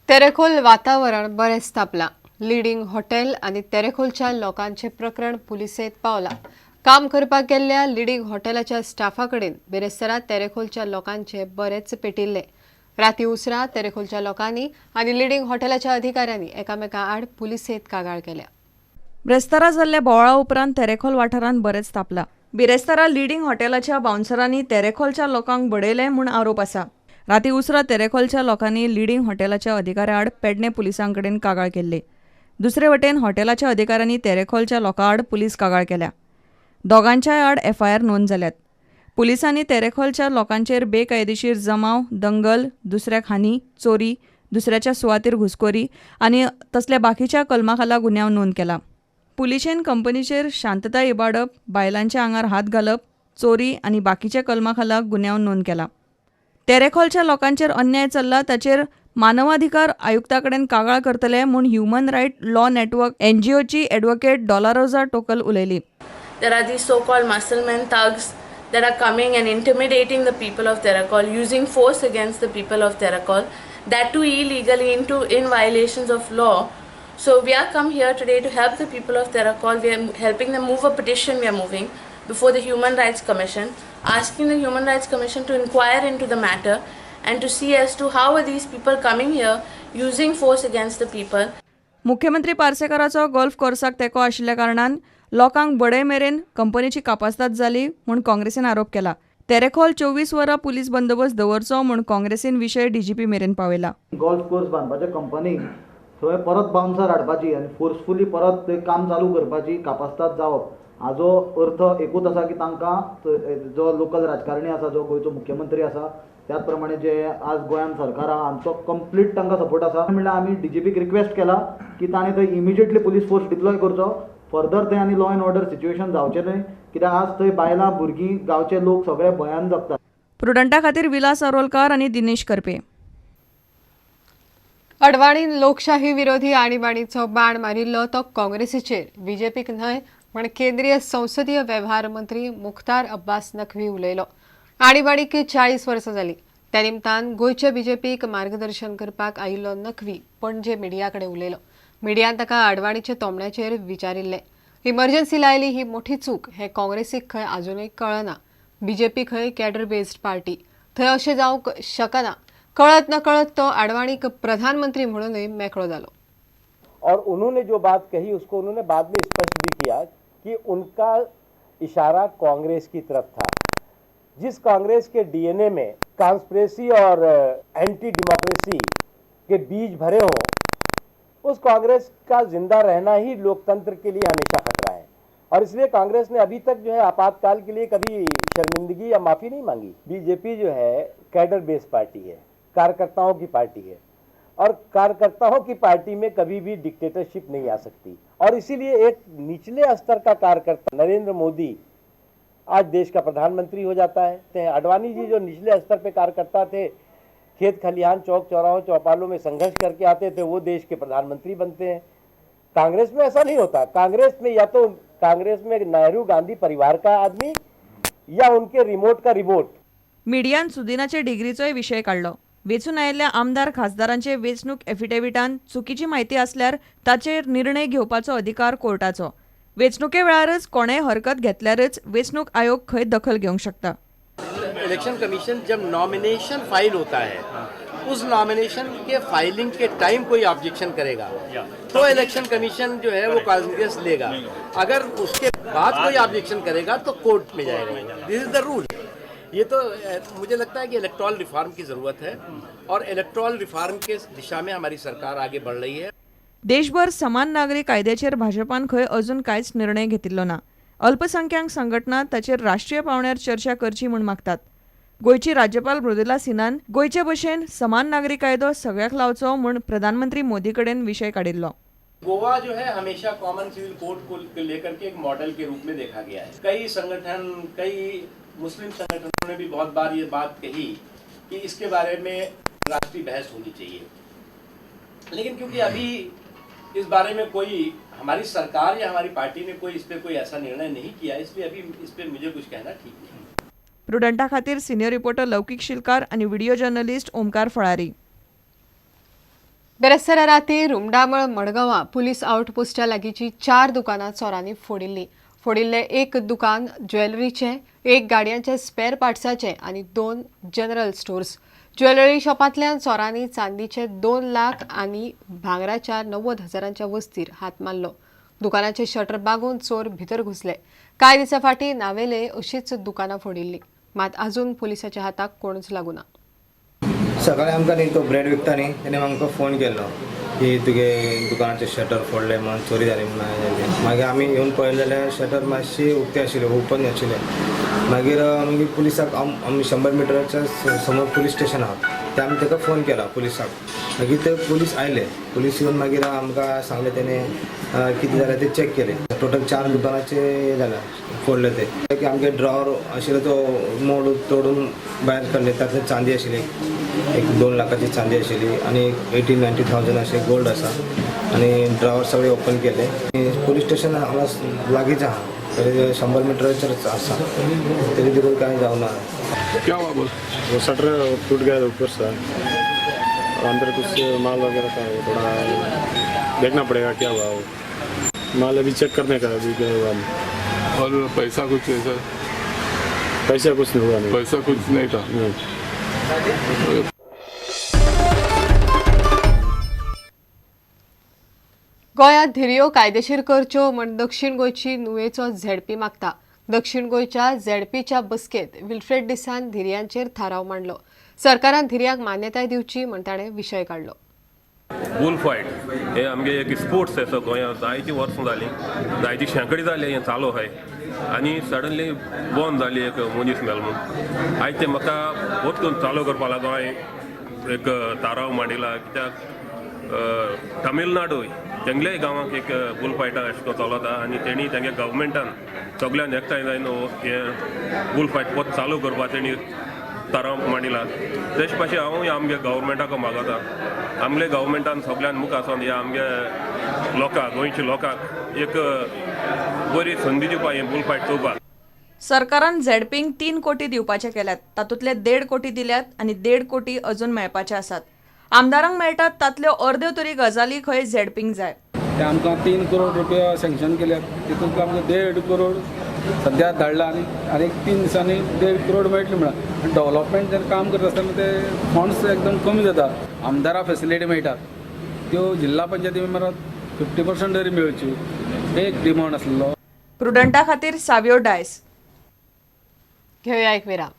तेरेखोल वातावरण बरेंच तापलां. Leading hotel आनी तेरेखोलच्या लोकांचें प्रकरण पुलिसेंत पावलां. काम करपाक गेल्ल्या लिडींग हॉटेलाच्या स्टाफा कडेन बिरेस्तारा तेरेखोलच्या लोकांचे बरेंच पेटिल्लें. राती उसरां तेरेखोलच्या लोकांनी आनी लिडींग हॉटेलाच्या अधिकाऱ्यांनी एकामेका आड पुलिसेंत कागाळ केल्या. ब्रेस्तारा जाल्ल्या बोवाळा उपरांत तेरेखोल वाठारांत बरेंच तापलां. बिरेस्तारा लिडींग हॉटेलाच्या बावन्सरांनी तेरेखोलच्या लोकांक बडयले म्हूण आरोप आसा. राती उसरां तेरेखोलच्या लोकांनी लिडींग हॉटेलाच्या अधिकाऱ्या आड पेडणे पुलिसां कडेन कागाळ केल्ली. दुसरे वटेन हॉटेलाच्या अधिकाऱ्यांनी तेरेखोलच्या लोकां आड पुलीस कागाळ केल्या. दोगांच्याय आड एफआयआर नोंद जाल्यात. पुलिसांनी तेरेखोलच्या लोकांचेर बेकायदेशीर जमाव, दंगल, दुसऱ्याक हानी, चोरी, दुसऱ्याच्या सुवातेर घुसखोरी आनी तसल्या बाकीच्या कलमा खाला गुन्यांव नोंद केला. पुलिशेन कंपनीचेर शांतताय इबाडप, बायलांच्या आंगार हात घालप, चोरी आनी बाकीच्या कलमा खाला गुन्यांव नोंद केला. तेरेखोलच्या लोकांचेर अन्याय चल्ला ताचेर मानवाधिकार आयुक्ता कडेन कागाळ करतले म्हूण ह्युमन रायट लॉ नेटवर्क एनजीओची एडवोकेट डॉलारोजा टोकल उलयली. There are these so-called musclemen thugs that are coming and intimidating the people of Terekhol, using force against the people of Terekhol, that too illegally, in violations of law. So we are come here today to help the people of Terekhol. We are helping them move a petition we are moving before the Human Rights Commission, asking the Human Rights Commission to inquire into the matter and to see as to how are these people coming here using force against the people. मुख्यमंत्री पार्सेकाराचो golf कोर्साक तेंको आशिल्ल्या कारणान लोकांक बडय मेरेन कंपनीची कापास्ताद जाली म्हूण काँग्रेसीन आरोप केला. तेरेखोल 24 वरां पुलीस बंदोबस्त दवरचो म्हूण काँग्रेसीन विशय डीजीपी मेरेन पावयला. गोल्फ कोर्स बांदपाच्या कंपनीक थंय परत बाउन्सर हाडपाची आनी फोर्सफुली परत थंय काम चालू करपाची कापास्ताद जावप हाजो अर्थ एकूच आसा की तांकां जो लोकल राजकारणी आसा, जो गोंयचो मुख्यमंत्री आसा, त्याच प्रमाणे जे आज गोंयांत सरकार आहा हांचो कंप्लीट तांकां सपोर्ट आसा. म्हणल्यार आमी डीजीपीक रिक्वेस्ट केला की ताणें थंय इमिजिएटली पुलीस फोर्स डिप्लॉय करचो. फर्दर थंय आनी लॉ एंड ऑर्डर सिच्युएशन जावचें न्हय, कित्याक आज थंय बायलां, भुरगीं, गांवचे लोक सगळे भंयान जगतात. प्रुडंटा खातीर विलास आरोलकार आनी दिनेश करपे. अडवाणीन लोकशाही विरोधी आणीबाणीचो बाण मारिल्लो तो काँग्रेसीचेर, बीजेपीक न्हय म्हण केंद्रीय संसदीय वेव्हार मंत्री मुख्तार अब्बास नकवी उलयलो. आणीबाणीक 40 वर्सां जाली. त्या निमतान गोंयच्या बीजेपीक मार्गदर्शन करपाक आयिल्लो नकवी पणजे मिडिया कडेन उलयलो. मिडियान ताका अडवाणीच्या तोमण्याचेर विचारिल्लें. इमर्जन्सी लायली ही मोठी चूक हें काँग्रेसीक खंय आजुनूय कळना. बीजेपी खंय कॅडर बेस्ड पार्टी, थंय अशें जावंक शकना. कळत न कळत तो अडवाणीक प्रधानमंत्री म्हणूनय मेकळो जालो. और उन्होंने जो बात कही उसको उन्होंने बाद में स्पष्ट भी किया कि उनका इशारा कांग्रेस की तरफ था, जिस कांग्रेस के डीएनए में कॉन्स्पिरेसी और एंटी डेमोक्रेसी के बीज भरे हों, उस कांग्रेस का जिंदा रहना ही लोकतंत्र के लिए हमेशा खतरा है। और इसलिए कांग्रेस ने अभी तक जो है आपातकाल के लिए कभी शर्मिंदगी या माफ़ी नहीं मांगी। बीजेपी जो है कैडर बेस्ड पार्टी है, कार्यकर्ताओं की पार्टी है और कार्यकर्ताओं की पार्टी में कभी भी डिक्टेटरशिप नहीं आ सकती। और इसीलिए एक निचले स्तर का कार्यकर्ता नरेंद्र मोदी आज देश का प्रधानमंत्री हो जाता है। आडवाणी जी जो निचले स्तर पे कार्यकर्ता थे, खेत खलिहान, चौक चौराहों, चौपालों में संघर्ष करके आते थे, वो देश के प्रधानमंत्री बनते हैं। कांग्रेस में ऐसा नहीं होता। कांग्रेस में या तो कांग्रेस में नेहरू गांधी परिवार का आदमी या उनके रिमोट का रिमोट। मिडियान सुदिनाचे डिग्रीचोय विशय काडलो. वेंचून आयिल्ल्या आमदार खासदारांचे वेंचणूक एफिडेविटान चुकीची म्हायती आसल्यार ताचेर निर्णय घेवपाचो अधिकार कोर्टाचो. वेंचणुके वेळारच कोणेय हरकत घेतल्यारच वेंचणूक आयोग खंय दखल घेवंक शकता. इलेक्शन कमीशन जब नॉमिनेशन फाइल होता है, उस nomination K filing K time कोई ऑब्जेक्शन करेगा तो इलेक्शन कमीशन जो है वो कॉग्निजेंस लेगा। अगर उसके बाद कोई ऑब्जेक्शन करेगा तो कोर्ट में जाएगा। This is the rule. ये तो मुझे लगता है कि इलेक्ट्रॉल रिफॉर्म की ज़रूरत है और इलेक्ट्रॉल रिफॉर्म के दिशा में हमारी सरकार आगे बढ़ रही है। देशभर समान नागरी कायद्याचेर भाजपान खंय अजून कांयच निर्णय घेतिल्लो ना. अल्पसंख्याक संघटना ताचेर राष्ट्रीय पांवड्यार चर्चा करची म्हूण मागतात. गोंयची राज्यपाल मृदुला सिन्हान गोंयचे भशेन समान नागरी कायदो सगळ्याक लावचो म्हूण प्रधानमंत्री मोदी कडेन विशय काडिल्लो. गोवा जो है हमेशा कॉमन सिविल कोड को लेकर के एक मॉडल के रूप में देखा गया है। कई संगठन, कई मुस्लिम संगठनों ने भी बहुत बार ये बात कही कि इसके बारे में राष्ट्रीय बहस होनी चाहिए, लेकिन क्योंकि अभी इस बारे में कोई हमारी सरकार या हमारी पार्टी ने कोई इस पर कोई ऐसा निर्णय नहीं किया, इसलिए अभी इस पर मुझे कुछ कहना ठीक नहीं। प्रुडंटा खातीर सिनियर रिपोर्टर लौकिक शिलकार आनी व्हिडिओ जर्नलिस्ट ओमकार फळारी. बेरेस्तारा राती रुमडामळ मडगांवां पुलीस आउटपोस्टा लागींची 4 दुकानां चोरांनी फोडिल्लीं. फोडिल्लें एक दुकान ज्वेलरीचें, एक गाडयांचे स्पेअर पार्ट्साचें आनी 2 जनरल स्टोर्स. ज्वेलरी शॉपांतल्यान चोरांनी चांदीचे 2 लाख आनी भांगराच्या 90,000 वस्तीर हात मारलो. दुकानाचे शटर बागोवन चोर भितर घुसले. कांय दिसां फाटीं नावेले अशीच दुकानां फोडिल्लीं, मात अजून पुलिसाच्या हाताक कोणूच लागूना. सकाळी आमकां न्ही तो ब्रेड विकता न्ही तेणें आमकां फोन केल्लो की तुगे दुकानाचें शटर फोडलें म्हणून, चोरी जाली म्हणून हें जालें. मागीर आमी येवन पळयलें जाल्यार शटर मातशी उक्तें आशिल्लें, ओपन आशिल्लें. मागीर मागीर पुलिसाक आमी 100 मिटराच्या समोर पुलीस स्टेशन आहा, ते आमी ताका फोन केला पुलिसाक. मागीर ते पुलीस आयले. पुलीस येवन मागीर आमकां सांगलें तेणें कितें जालें तें चॅक केलें. टोटल 4 दुकानाचें हें जालां, फोडलें तें. की आमगे ड्रॉवर आशिल्लो तो मोड तोडून भायर काडले. तातूंत चांदी आशिल्ली, एक 2 लाखाची चांदी आशिल्ली आनी 80-90,000 अशें गोल्ड आसा. आनी ड्रॉवर सगळे ओपन केले. पुलीस स्टेशन हांगा लागींच आहा, तरी 100 मिटराचेरच आसा, तरी देखून कांय जावना. क्या हुआ बोल? वो शटर टूट गया था ऊपर से, और अंदर कुछ माल वगैरह था, वो थोड़ा देखना पड़ेगा क्या हुआ. वो माल अभी चेक करने का, अभी क्या हुआ नहीं। और पैसा कुछ ऐसा? पैसा कुछ नहीं हुआ। नहीं, पैसा कुछ नहीं था। नहीं। गोंयांत धिरयो कायदेशीर करच्यो म्हण दक्षिण गोंयची नुवेचो झेडपी मागता. दक्षिण गोंयच्या झेडपीच्या बसकेंत विल्फ्रेड डिसान धिरयांचेर थाराव मांडलो. सरकारान धिरयांक मान्यताय दिवची म्हण ताणें विशय काडलो. बुल फायट हे आमगे एक स्पोर्ट्स असो गोंयांत जायतीं वर्सां जालीं, जायती शेंकडी जाली हें चालू आहाय आनी सडनली बंद जाली एक मनीस मेलो म्हूण. आयज तें म्हाका परतून चालू करपा लागून हांवें एक थाराव मांडिला, कित्याक तमिळनाडू तेंगले गांवांक एक बुल फायटा अशें करून चलता आनी तेणी तेंगे गव्हर्मेंटान सगल्यांक एकठांय जावन हें बुल फायट परत चालू करपा तेणी थाराव मांडिला. तेश पाशी हांवूय आमगे गव्हर्मेंटाक मागता, आमगे गव्हर्मेंटान सगल्यान मुखार वचोन ह्या आमगे लोकांक, गोंयच्या लोकांक एक बरी संदी दिवपा हें बुल फायट चोवपाक. सरकारान झेडपींक 3 कोटी दिवपाचे केल्यात, तातूंतले 1.5 कोटी दिल्यात आनी 1.5 कोटी अजून मेळपाचे आसात. आमदारांक मेळटात तातल्यो अर्द्यो तरी गजाली खंय झेडपींक जाय. ते आमकां 3 करोड रुपया सँक्शन केल्यात, तितूंतले आमकां 1.5 करोड सद्या धाडला आनी आनी 3 दिसांनी 1.5 करोड मेळटले म्हणल्यार डेवलपमेंट जेन्ना काम करता आसतना ते फंड्स एकदम कमी जाता. आमदारां फेसिलिटी मेळटात त्यो जिल्हा पंचायती मेंबराक 50% तरी मेळच्यो, एक डिमांड आसलो. प्रुडंटा खातीर सावियो डायस. घेवया एक विराम.